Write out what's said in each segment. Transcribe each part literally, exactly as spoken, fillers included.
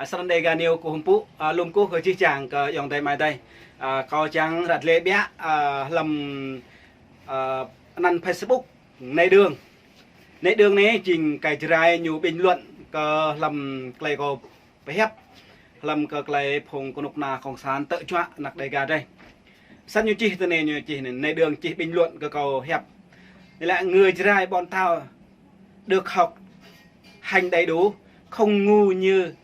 Srăng Dega News kơkuh pơpŭ, a, lŏm kơkuh kơ jih jang kơ ayŏng adơi amai adơi. A, kâo čang ră lĕ biă, a, hlăm, a, anăn Facebook Nay Đương. Nay Đương anai jing kơ Jrai ñu bình luận kơ hlăm tơlơi kâo pơhiăp hlăm kơ tơlơi phung kơnuk kơna cộng sản tơčuă ană Dega adih. Srăng ñu čih tui anai, ñu čih anai, Nay Đương čih bình luận kơ kâo hiăp. Ñu laĭ người Jrai bọn tao được học hành đầy đủ, không ngu như,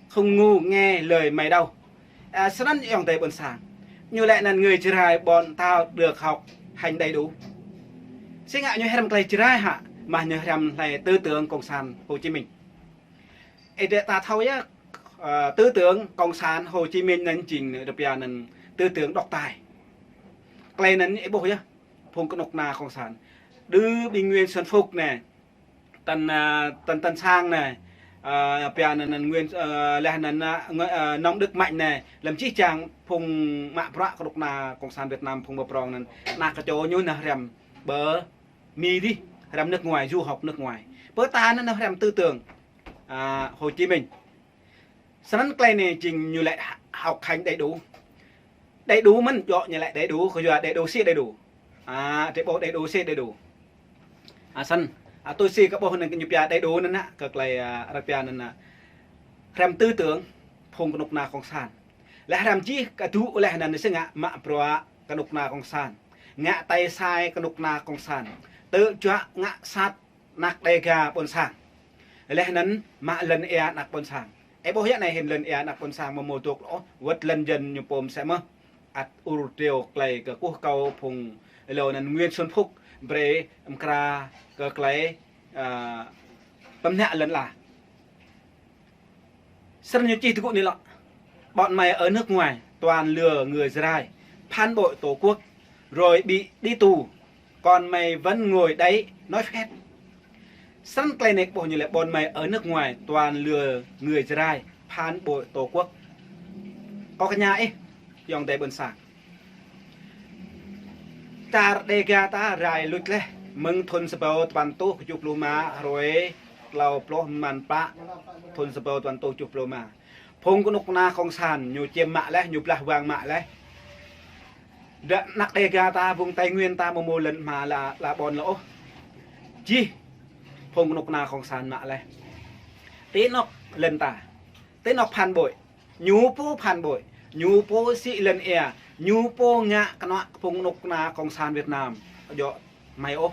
không ngu nghe lời mày đâu. A, srăng ayŏng adơi ƀôn sang. Ñu laĭ anăn người Jrai bọn tao được học hành đầy đủ. Sĭt ngă ñu hrăm tơlơi Jrai hă, mă ñu hrăm tơlơi tư tưởng cộng sản Hồ Chí Minh. Ê, đe ta thâo yơh, a, tư tưởng cộng sản Hồ Chí Minh anăn jing rơpia anăn tư tưởng độc tài. Tơlơi anăn ih ƀuh yơh, phung kơnuk kơna cộng sản. Đơ ƀing Nguyễn Xuân Phúc anai, Tân, a, Tân, Tân Sang anai, a, pia anăn, anăn Nguyễn, a, laih anăn, a, Ngu-, a, Nông Đức Mạnh anai, hlăm jih jang phung mă bruă kơnuk kơna cộng sản Việt Nam phung pơprŏng anăn, ană kơčô ñu nao hrăm pơ Mi dih, hrăm nước ngoài, du học nước ngoài. Pơ ta anăn nao hrăm tư tưởng, a, Hồ Chí Minh. Srăng tơlơi anai jing ñu laĭ học hành đầy đủ. Đầy đủ mơ̆n, djơ̆ ñu laĭ đầy đủ, kơ yua đầy đủ sĭt đầy đủ. A, drei ƀuh đầy đủ sĭt đầy đủ. A, srăng, a, tui si kơ ƀuh anăn ñu pia đầy đủ anăn nă, kơ tơlơi, a, arăng pia anăn nă. Hrăm tư tưởng, phung kơnuk kơna cộng sản. Laih hrăm jih kơ dŏ laih anăn sĭt ngă mă bruă kơnuk kơna cộng sản. Ngă tơlơi sai kơnuk kơna cộng sản. Tơčuă ngă sat ană Dega ƀôn sang. Laih anăn mă lŏn ia ană ƀôn sang. Ê ƀuh yơh anai hĭn lŏn ia ană ƀôn sang mơ̆ mơ̆ dŏ ôh, wơ̆t lŏn jăn ñu pô mơsĕ mơh. Ăt ur triu tơlơi kơkuh kâo phung êlâo anăn Nguyễn Xuân Phúc brei mơkra kơ tơlơi, a, pơmnă lŏn ala. Srăng ñu čih tơgŭ anai lŏ. Bọn mày ở nước ngoài toàn lừa người Jrai, phản bội Tổ quốc, rồi bị đi tù. Còn mày vẫn ngồi đấy nói phét. Srăng tơlơi anai ƀuh ñu laĭ bọn mày ở nước ngoài toàn lừa người Jrai, phản bội Tổ quốc. Kâo kơña ih, ayŏng adơi ƀôn sang. Čar Dega ta rai luč laih, mơ̆ng thŭn sa rơbâo tơpăn rơtuh kơjuh pluh rơma, hrơi tlâo pluh mlan pă, thŭn sa rơbâo tơpăn rơtuh kơjuh pluh rơma. Phung kơnuk kơna cộng sản ñu čiêm mă laih, ñu blah wang mă laih. Đa ană Dega ta, vùng Tây Nguyên ta mơ̆ mơ̆ lŏn hma la, la ƀôn lŏ ôh. Jih phung kơnuk kơna cộng sản mă laih. Ti anŏ lŏn ta, ti anŏ phản bội. Ñu pô phản bội, ñu pô sĭ lŏn ia, ñu pô ngă kơnuk phung kơnuk kơna cộng sản Việt Nam. Djơ̆ mơi ôh.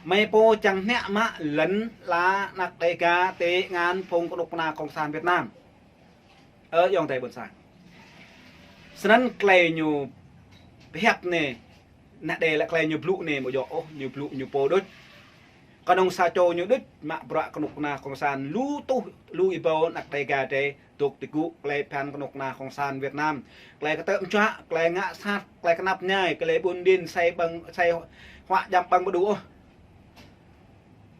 Mơi pô čang hmư̆ mă lŏn ala ană Dega ti ngăn phung kơnuk kơna cộng sản Việt Nam. Ơ ayŏng adơi ƀôn sang. Srăng tơlơi ñu pơhiăp anai, ană Dega laĭ tơlơi ñu blŭ anai mơ̆ djơ̆ ôh, ñu blŭ ñu pô đôč. Kơnơ̆ng sa čô ñu đôč mă bruă kơnuk kơna cộng sản lu tuh, lu êbâo ană Dega drei dŏ tơgŭ tơlơi phiăn kơnuk kơna cộng sản Việt Nam. Tơlơi kơtơ̆ mơčuă, tơlơi ngă sat, tơlơi kơnăp mơñai, tơlơi ƀun ƀin, sai ƀơ̆ng, sai huă djăm ƀơ̆ng ƀu đu ôh.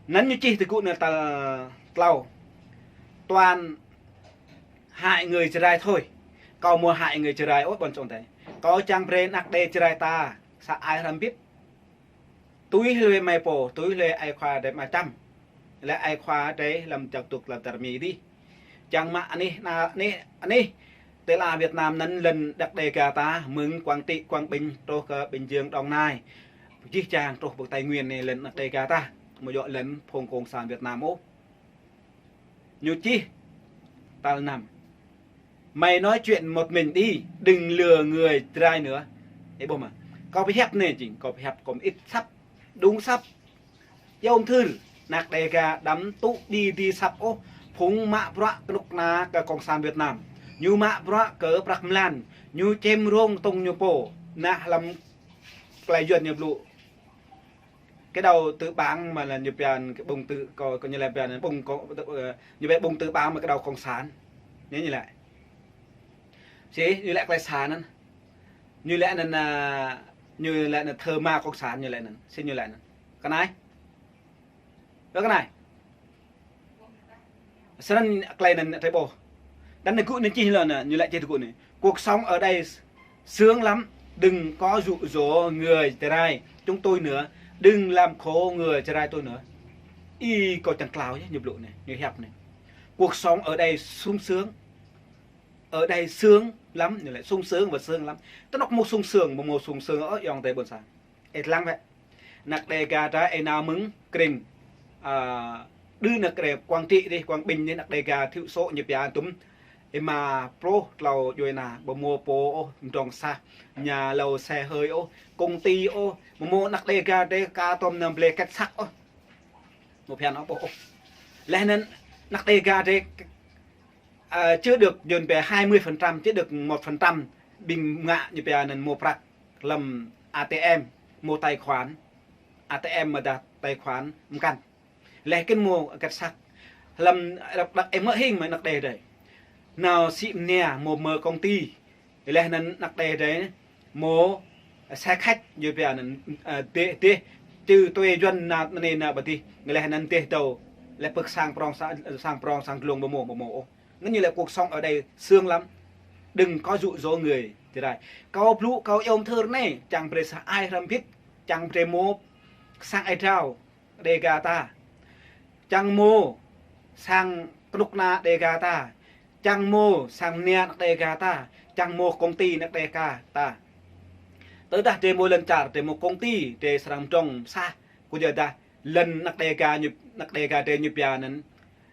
Anăn ñu čih tơgŭ anai tal tlâo. Toàn hại người Jrai thôi. Kâo mơ̆ hại người Jrai ôh ƀôn sang adơi. Kâo čang brei ană Dega Jrai ta sa ai hrăm bĭt. Tui hlue mơi pô, tui hlue ai khua drei mă čăm. Lĕ ai khua drei lăm čăk tŭk lăm čar Mi dih. Čang mă anih, na, anih, anih. Tơlơi Việt Nam anăn lŏn ană Dega ta, mơ̆ng Quảng Trị, Quảng Bình, truh kơ Bình Dương, Đồng Nai. Jih jang truh pơ Tây Nguyên anai lŏn ană Dega ta. Mơ̆ djơ̆ lŏn phung cộng sản Việt Nam ôh. Ñu čih tal năm. Mày nói chuyện một mình đi, đừng lừa người Jrai nữa. Ê, ƀuh mơ̆. Kâo pơhiăp anai jing, kâo pơhiăp kơ mơit săp, đŭng săp. Yôm thưr, ană Dega đăm tŭ đi đi săp ôh, phung mă bruă kơnuk kơna kơ cộng sản Việt Nam. Ñu mă bruă kơ prăk mlan, ñu čem rông tông ñu pô, ană hlăm tơlơi Yuăn ñu blŭ. Cái đầu tư bản mà là ñu pia cái bùng tự, có, có ñu laĭ pia bùng có, ờ, ñu pia bùng tự bản mà cái đầu cộng sản. Ñu, ñu laĭ. Sĭ, ñu laĭ tơlơi sa anăn. Ñu laĭ anăn, a, ñu laĭ anăn thơ ma cộng sản ñu laĭ anăn. Sĭ ñu laĭ anăn. Kơ anai. Ơ kơ anai. Srăng tơlơi anăn drei ƀuh. Đăm anai gŭ anai čih lŏ anai, ñu laĭ čih gŭ anai. Cuộc sống ở đây sướng lắm, đừng có dụ dỗ người Jrai chúng tôi nữa, đừng làm khổ người Jrai tôi nữa. Ih, kâo čang klao yơh, ñu blŭ anai, ñu hiăp anai. Cuộc sống ở đây sung sướng, Ở đây sướng lắm, ñu laĭ sung sướng và sướng lắm. Tơ anŏ mơ̆ sung sướng, mơ̆ mơ̆ sung sướng, ơ, ayŏng adơi ƀôn sang. Ih lăng wơ̆t. Anăk Đêga ta ih nao mơ̆ng krĭng, a, đưm anăk Đê-, Quảng Trị dih, Quảng Bình dih, anăk Đêga thiểu số ñu pia tŭm êma pluh klâo djuai ania, ƀu mơ̆ pô ôh, mơdrŏng sah, nhà lầu xe hơi ôh, công ty ôh, mơ̆ mơ̆ anăk Đêga dih ka tŏm nao blơi kĕt săk ôh. Mơ̆ phiăn ôh ƀuh ôh. Laih anŭn anăk Đêga dih, a, chưa được djŏp pơ hai mươi phần trăm, chưa được một phần trăm ƀing ngă ñu pia anŭn mơ̆ prăk lăm A T M, mơ̆ tài khoản, A T M mơ̆ dah tài khoản mơkăn. Laih kĕn mơ̆ kĕt săk. Lăm đăp đăp ih mơ̆ hing mơ̆ anăk Đê dih. Nao sĭ mơnia mơ̆ mơ̆ công ty. Laih anŭn anăk Đê dih mơ̆ xe khách ñu pia anŭn, a, dêh, dêh, čư tui Yuan nao mơnê nao ƀơi dih. Laih anŭn dêh dâo. Laih pơ̆k sang prŏng sa-, sang prŏng sang glông ƀu mơ̆, ƀu mơ̆ ôh. Anŭn ñu laĭ cuộc sống ở đây sướng lắm. Đừng có dụ dỗ người. Tui anai. Kâo blŭ, kâo iâu mơthưr anai, čang brơi sa ai hrăm bĭt, čang brơi mơ̆ sang ai drao Đêga ta. Čang mơ̆ sang kơnuk kơna Đêga ta. Čang mơ̆ sang mơnia anăk Đêga ta. Čang mơ̆ công ty anăk Đêga ta. Tơdah dêh mơ̆ lŏn čar, dêh mơ̆ công ty, dêh srăng mơdrŏng sah. Kơ yua dah lŏn anăk Đêga ñu, anăk Đêga dêh ñu pia anŭn,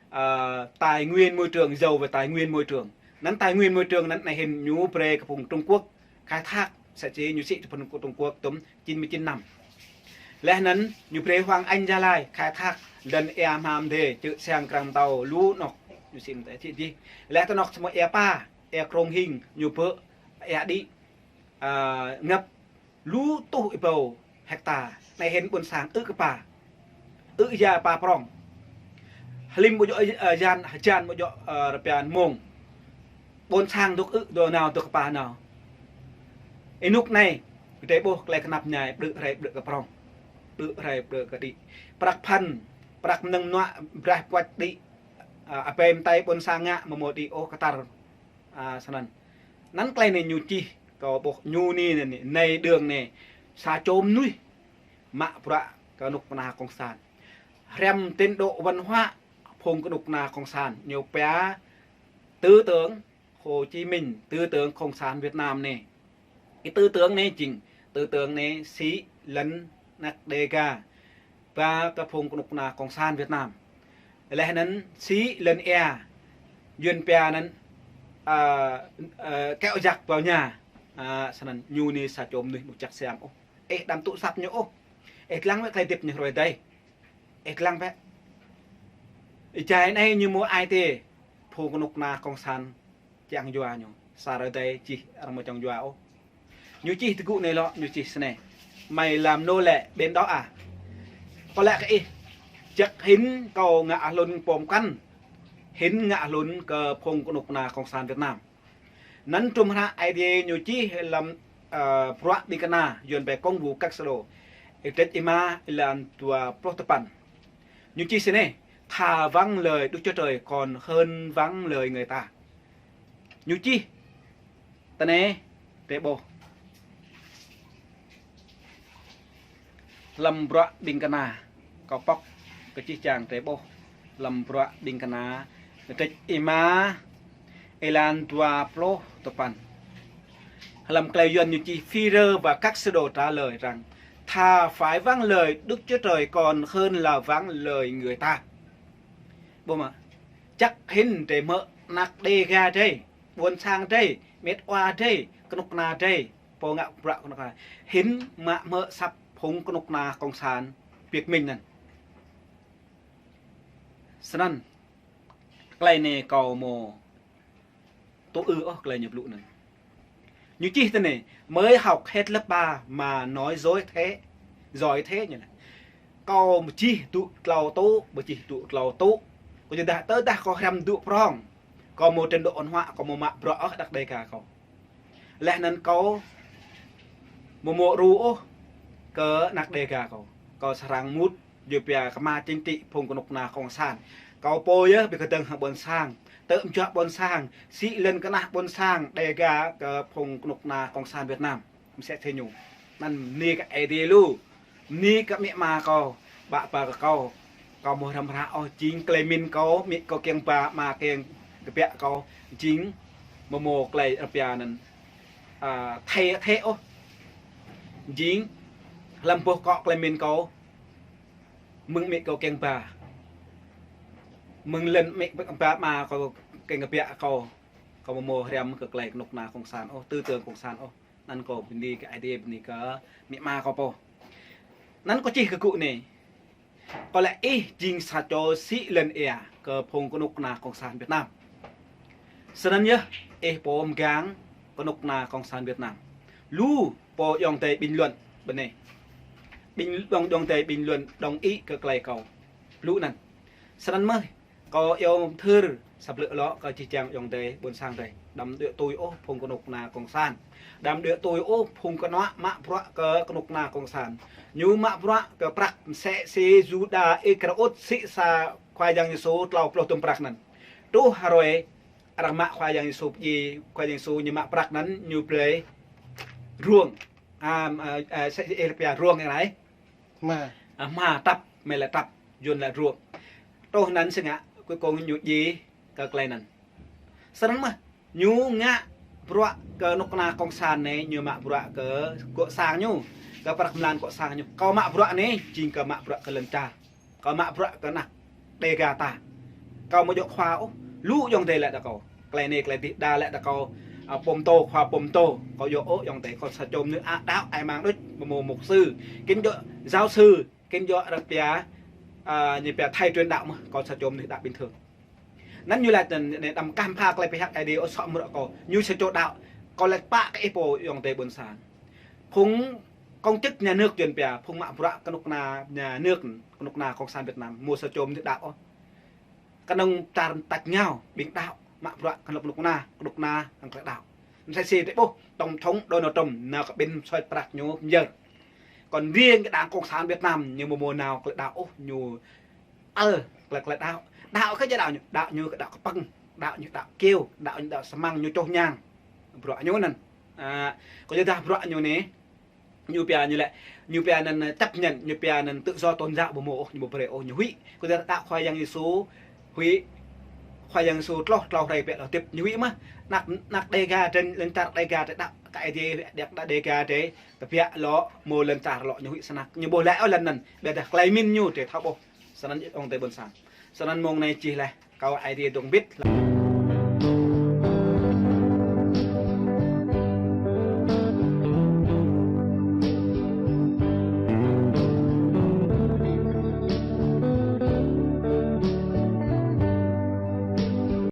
a, tài nguyên môi trường, giàu về tài nguyên môi trường. Anŭn tài nguyên môi trường anŭn anai hĭn ñu brơi kơ phung Trung Quốc khai thác, sa čô ñu sĭ kơ phung Trung Quốc tŭm chín mươi chín năm. Laih anŭn ñu brơi Hoàng Anh Gia Lai khai thác lŏn ia hmam dêh, čư̆ siăng krăng tâo, lu anŏ ñu sĭ mơ̆ tĕ čĭ dih. Laih tơ anŏ samơ̆ ia pa, ia krông hing, ñu pơ̆, ia đĭ, a, ngăp lu tuh rơbâo hecta. Anai hĭn ƀôn sang ư̆ kơ pa. Ư̆ ia pa prŏng. Hlĭm ƀu djŏ, ơ, jan, jan ƀu djŏ, ơ, rơpian mông. Ƀôn sang dŏ ư̆ dŏ nao dŏ kơ pa nao. Ih rơnŭk anai, kơdơi ƀuh tơlơi kơnăp mơñai, ƀrư̆ hrơi ƀrư̆ kơ prŏng. Ƀrư̆ hrơi ƀrư̆ kơ đĭ. Prăk phăn, prăk mơnơ̆ng mơnuă, braih puăč đĭ. A, apem tai ƀôn sang ngă, mơ̆ mơ̆ đĭ ôh kơtar. A, snăn. Anŭn tơlơi anai ñu čih, kâo ƀuh ñu anai, anai, anai, anai dơ̆ng anai, sa čô mơnuih mă bruă kơnuk kơna cộng sản. Hrăm trình độ văn hóa phung kơnuk kơna cộng sản, ñu pia tư tưởng Hồ Chí Minh, tư tưởng cộng sản Việt Nam anai. Kơ tư tưởng anai jing, tư tưởng anai sĭ lŏn anăk Đêga ba kơ phung kơnuk kơna cộng sản Việt Nam. Laih anŭn sĭ lŏn ia, Yuan pia anŭn, a, a, kéo giặc vào nhà. A, snăn ñu anai sa čô mơnuih ƀu čăk siam ôh. Ih đăm tŭ săp ñu ôh. Ih lăng wơ̆t tơlơi hơdip ñu hrơi dih. Ih lăng wơ̆t. Ih jai anai ñu mơ̆ ai tê phung kơnuk kơna cộng sản čang yua ñu. Sa hrơi dih čih arăng mơ̆ čang yua ôh. Ñu čih tơgŭ anai lŏ, ñu čih snei. Mày làm nô lệ bên đó à? Kâo laĭ kơ ih. Čăk hĭn kâo ngă hlŭn pô mơkăn. Hĭn ngă hlŭn kơ phung kơnuk kơna cộng sản Việt Nam. Anŭn trum hră Aê Diê ñu čih lăm, ơ, bruă ƀing kơna, Yuan pia công vụ các sứ đồ. Ih trĕč êma, êlan dua pluh tơpăn. Ñu čih snei, thà vâng lời Đức Chúa Trời còn hơn vâng lời người ta. Ñu čih, tơ anai, drơi ƀuh. Lăm bruă ƀing kơna, kâo pŏk kơ čih čang drơi ƀuh. Lăm bruă ƀing kơna, trĕč êma, êlan dua pluh tơpăn. Lăm tơlơi Yuan ñu čih, Führer và các sứ đồ trả lời rằng, thà phải vâng lời Đức Chúa Trời còn hơn là vâng lời người ta. Ƀuh mơ̆, čăk hĭn drơi mơ̆ anăk Đêga drơi, ƀôn sang drơi, met wa drơi, kơnuk kơna drơi, pô ngă bruă kơnuk kơna. Hĭn mă mơ̆ săp phung kơnuk kơna cộng sản Việt Minh anŭn. Snăn, tơlơi anai kâo mơ̆ tŭ ư ôh tơlơi ñu blŭ anŭn. Ñu čih tơ anai, mới học hết lớp ba mà nói dối thế, giỏi thế ñu laĭ. Kâo mơčih dŭ tlâo tŭ, mơčih dŭ tlâo tŭ. Kâo čơdah tơdah kâo hrăm dŭ prŏng. Kâo mơ̆ trình độ văn hóa, kâo mơ̆ mă bruă ôh anăk Đêga kâo. Laih anŭn kâo mơ̆ mơ̆ ru ôh kơ anăk Đêga kâo. Kâo srăng mŭt yua pia kơ mă chính trị phung kơnuk kơna cộng sản. Kâo pô yơh ƀing kơdơ̆ng hăng ƀôn sang. Tơ̆ mơčuă ƀôn sang, sĭ lŏn kơnah ƀôn sang, Đêga kơ phung kơnuk kơna cộng sản Việt Nam. Mơsĕ tơ ñu. Anŭn bơni kơ Aê Diê lu. Bơni kơ amĭ ama kâo, ƀă ba kơ kâo. Kâo mơ̆ hrăm hră ôh jing tơlơi pơmĭn kâo, amĭ kâo kiăng ba, ama kiăng kơbiă kâo, jing Mơmô klei rơpia anŭn, a, thei thei ôh. Jing hlăm boh kŏ klei mĭn kâo, mơ̆ng amĭ kâo kiăng ba, mơ̆ng lŏn amĭ ba ama kâo kiăng kơ biă kâo, kâo mơmô hriăm kơ klei kơnuk kơna cộng sản ôh, tư tưởng cộng sản ôh. Anŭn kâo bơni kơ Aê Diê, bơni kơ amĭ ama kâo pô. Anŭn kâo čih kơ gŭ anai. Kâo laĭ ih jing sa čô sĭ lŏn ia kơ phung kơnuk kơna cộng sản Việt Nam. Snăn yơh, ih pô mgang kơnuk kơna cộng sản Việt Nam. Lu pô ayŏng adơi bình luận bơnê. Bình, ayŏng, ayŏng adơi bình luận đồng ý kơ klei kâo blŭ anŭn. Snăn mơh, kâo iâu mơthưr sa blư̆ lŏ kơ jih jang ayŏng adơi ƀuôn sang adơi. Đăm đuaĭ tui ôh phung kơnuk kơna cộng sản. Đăm đuaĭ tui ôh phung kơnuk kơna mă bruă kơ kơnuk kơna cộng sản. Ñu mă bruă kơ prăk msĕ si Yuđa Iskariôt sĭ sa Khua Yang Yêsu tlâo pluh dŭm prăk anŭn. Truh hrơi arăng mă Khua Yang Yêsu pơdjai, Khua Yang Yêsu ñu mă prăk anŭn ñu blơi ruông. A, a, a, sĕ, sĕ, ih rơpia ruông anai. Hma. A, hma trăp, mơi laĭ trăp, Yuăn laĭ ruông. Truh anŭn sĭt ngă, cuối cùng ñu djai kơ klei anŭn. Snăn mơh, ñu ngă bruă kơnuk kơna cộng sản anai, ñu mă bruă kơ gŏ sang ñu, kơ prăk mlan gŏ sang ñu. Kâo mă bruă anai, jing kâo mă bruă kơ lŏn čar. Kâo mă bruă kơ anăk Đêga ta. Kâo amâo djŏ khua ôh, lu ayŏng adơi laĭ đa kâo. Klei anai klei dih đa laĭ đa kâo, a, pô pơtô, khua pô pơtô. Kâo djŏ ôh ayŏng adơi, kâo sa čô mơnuih a đaŏ ai mang đôč, mơmô mục sư. Kĭn djŏ giáo sư, kĭn djŏ rơpia, a, ñu pia thầy truyền đạo mơh, kâo sa čô mơnuih đaŏ bình thường. Anŭn ñu laĭ anŭn, anai đăm kah pha klei pơhiăp Aê Diê ôh, sŏ mrŏ kâo. Ñu sa čô đaŏ, kâo laĭ pă kơ ih pô ayŏng adơi ƀuôn sang. Phung công chức nhà nước Yuăn pia, phung mă bruă kơnuk kơna nhà nước, kơnuk kơna cộng sản Việt Nam, mâo sa čô mơnuih đaŏ ôh. Kơnơ̆ng čar tač rơngiao, ƀing đaŏ, mă bruă kơnuk kơna, kơnuk kơna hăng klei đaŏ. Msĕ si drei ƀuh, tổng thống Donald Trump, nao kơ ƀing soi prăk ñu myơr. Còn riêng cái đảng cộng sản Việt Nam, ñu mâo mâo nao klei đaŏ ôh, ñu ăl klei, klei đaŏ. Đaŏ kơ jing đaŏ ñu, đaŏ ñu kơ đaŏ kơpăng, đaŏ ñu đaŏ kyâo, đaŏ ñu đaŏ sơmăng, ñu čoh ñang. Bruă ñu anŭn. A, kơ jing dah bruă ñu anai, ñu pia ñu laĭ, ñu pia anŭn chấp nhận, ñu pia anŭn tự do tôn giáo ƀu mâo ôh, ñu ƀu brơi ôh, ñu huĭ. Kơ jing đaŏ Khua Yang Yêsu, huĭ Khua Yang Yêsu tlŏh, tlâo hrơi pĕ lŏ tĭp, ñu huĭ mơh. Anăk, anăk Đêga drei, lŏn čar Đêga drei đaŏ kơ Aê Diê, đaŏ, đaŏ Đêga drei, kơ biă lŏ, mâo lŏn čar lŏ, ñu huĭ snăk. Ñu ƀuh laĭ ôh lŏn anŭn, ƀiădah klei mĭn ñu drei thâo ƀuh. Snăn ayŏng adơi ƀuôn sang. Snăn mông anai čih laih, kâo Aê Diê dŏ mbĭt.